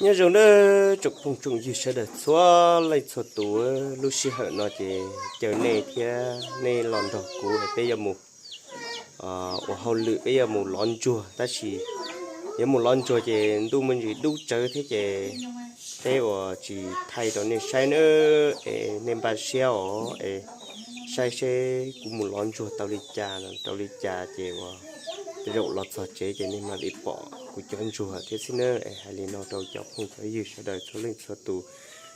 Nyob zoo nawb tsoom phooj tsoom ywg sawv daws txhua leej txhua tus, lub sij hawm no ces caw nej thiab nej los nrog kuv es peb yuav mus ua hauj lwm, peb yuav mus lov ntsuag, tab sis yuav mus lov ntsuag ces ntuj me ntsis dub tsawv thiab ces peb ua tsis thaij rau nej saib nawb, es nej npaj siab os, es saib seb kuv mus lov ntsuag tau li cas, tau li cas ces ua zaum los txog tsev ces nej mam li pom kuv cov ntsuag thiab xwb nawb. Es hais li no rau cov phooj cov ywg sawv daws txhua leej txhua tus,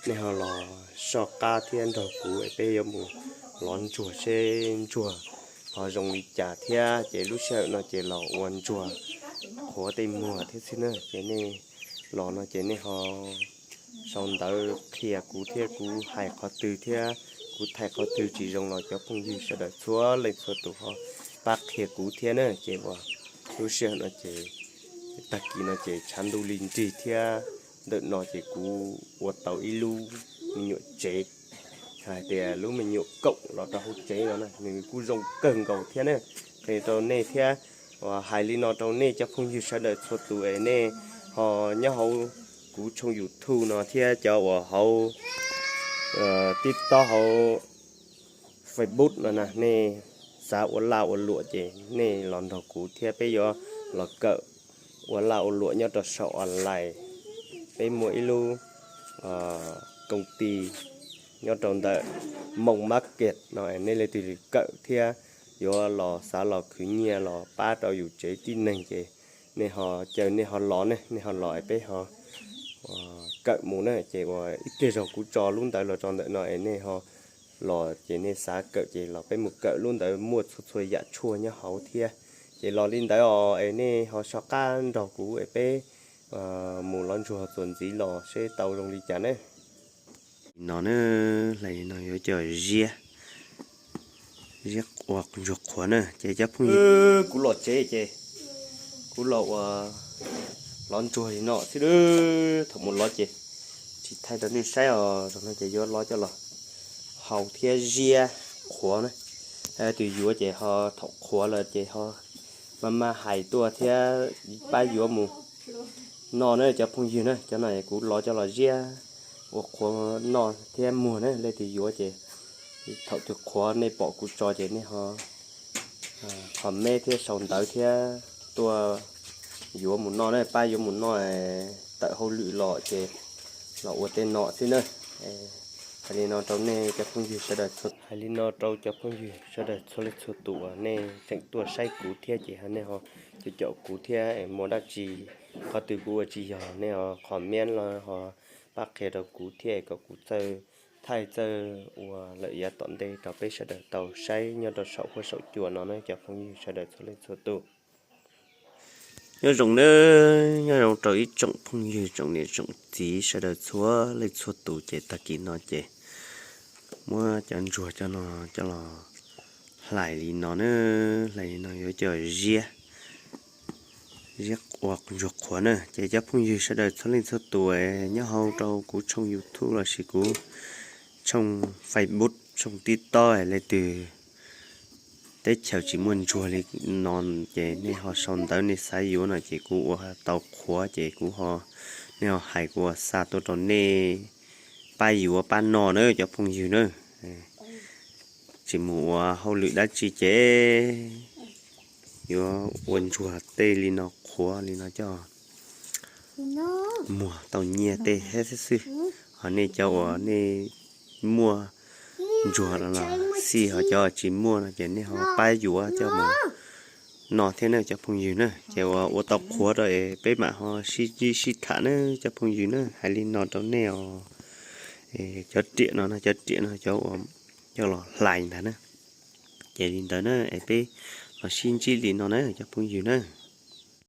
nej ho los soj qab thiab nrog kuv es peb yuav mus lov ntsuag seb ntsuag ho zoo li cas thiab ces lub sij hawm no ces los ua ntsuag qhuav tej muag thiab xwb na. Ces nej los no ces nej ho sau ntawv qhia kuv thiab, kuv hais qhov twg thiab kuv thaij qhov twg tsis zoo los cov phooj ywg sawv daws txhua leej txhua tus ho pab qhia kuv thiab na. Ces ua lub sij hawm no ces tag kis no ces tshav ntuj li nrig thiab, ntawm no ces kuv ua tau ib lub me nyuam tsev, hais tias lub me nyuam koom los rau hauv tsev no na, nws kuj zoo kawg nkaus thiab na. Qhia rau nej thiab, hais li no rau nej cov phooj ywg sawv daws txhua tus es nej ho nyob hauv kuv tshooj YouTube no thiab cov uas hauv TikTok, hauv Facebook no na, nej xav ua laj ua luam ces nej los nrog kuv thiab peb yuav los kawm ua laj ua luam nyob rau saum online. Peb muaj ib lub công ty nyob rau ntawm Moos Market no, nej leej twg kawm thiab yuav los xav los khwv nyiaj los pab rau yus tsev tib neeg ces nej ho caw nej ho los ne, nej ho los es peb ho kawm mus na. Ces ua ib pliag zog kuv tso lub ntawv los rau ntawm no es nej ho los ces nej xav kawm ces los peb mus kawm, lub ntawd muaj txhua txhua yam tshuaj nyob hauv thiab. Ces los li ntawd os, es nej ho soj qab nrog kuv es peb mus lov ntsuag txuas ntxiv los seb tau zoo li cas ne. No na, hlais li no yuav coj ziab, ziab ua ntsuag qhuav na ces cov phooj ywg. Kuv los tsev ces kuv los ua lov ntsuag li no xwb, thaum mus lov ces tsis thaij rau nej saib os, zaum no ces yuav lov coj los hau thiab ziab qhuav na. Tus yuav ces ho thaum qhuav lawm ces ho maj maj hais tuaj thiab pab yuav mus noj na cov phooj ywg na. Cov no kuv lov coj los ziab ua qhuav noj thiab muag na, leej twg yuav ces thaum twg qhuav nej pom kuv tso ces nej ho comment thiab sau ntawv thiab tuaj yuav mus noj na, pab yuav mus noj, tawm hauj lwm los ces los ua tej no xwb na. Hais li no rau nej cov phooj ywg sawv daws txhua, hais li no rau cov phooj ywg sawv daws txhua leej txhua tus uas nej tseem tuaj saib kuv thiab ces nej ho caum caum kuv thiab, muaj dab tsi qhov twg kuv ua tsis yog nej ho comment los ho pab qhia rau kuv thiab kom kuv txawj thaij txawj ua lawm yav tom ntej rau peb sawv daws tau saib nyob rau saum huab saum cua no na cov phooj ywg sawv daws txhua leej txhua tus. Nyob zoo nawb, nyob zoo rau ib tsoom phooj ywg tsoom niam tsoom txiv sawv daws txhua leej txhua tus. Ces tag kis no ces muab cov ntsuag cov no coj los hlais li no na, hlais li no yuav coj ziab, ziab ua ntsuag qhuav na. Ces cov phooj ywg sawv daws txhua leej txhua tus nyob hauv rau kuv tshooj YouTube lossis kuv tshooj Facebook, tshooj TikTok, leej twg teb chaws tsis muaj ntsuag li no ces nej ho sau ntawv, nej xav yuav no ces kuv ua tau qhuav ces kuv ho, nej ho hais kuv ua xa tuaj rau nej pab yuav pab noj na cov phooj ywg na. Tsis mus ua hauj lwm dab tsi ces yuav ua ntsuag tej li no qhuav li no coj muag tau nyiaj tej thiab xwb xwb. Ho nej cov uas nej muaj ntsuag los xij, ho cov tsis muaj no ces nej ho pab yuav coj mus noj thiab na cov phooj ywg na. Ces uas ua tau qhuav rau es peb mam ho sib ntsib sib tham na cov phooj ywg na. Hais li no rau nej os, cov riam no no, cov riam no cov uas coj los hlais ntag na. Ces li ntawd na es peb los sib ntsib li no na cov phooj ywg na.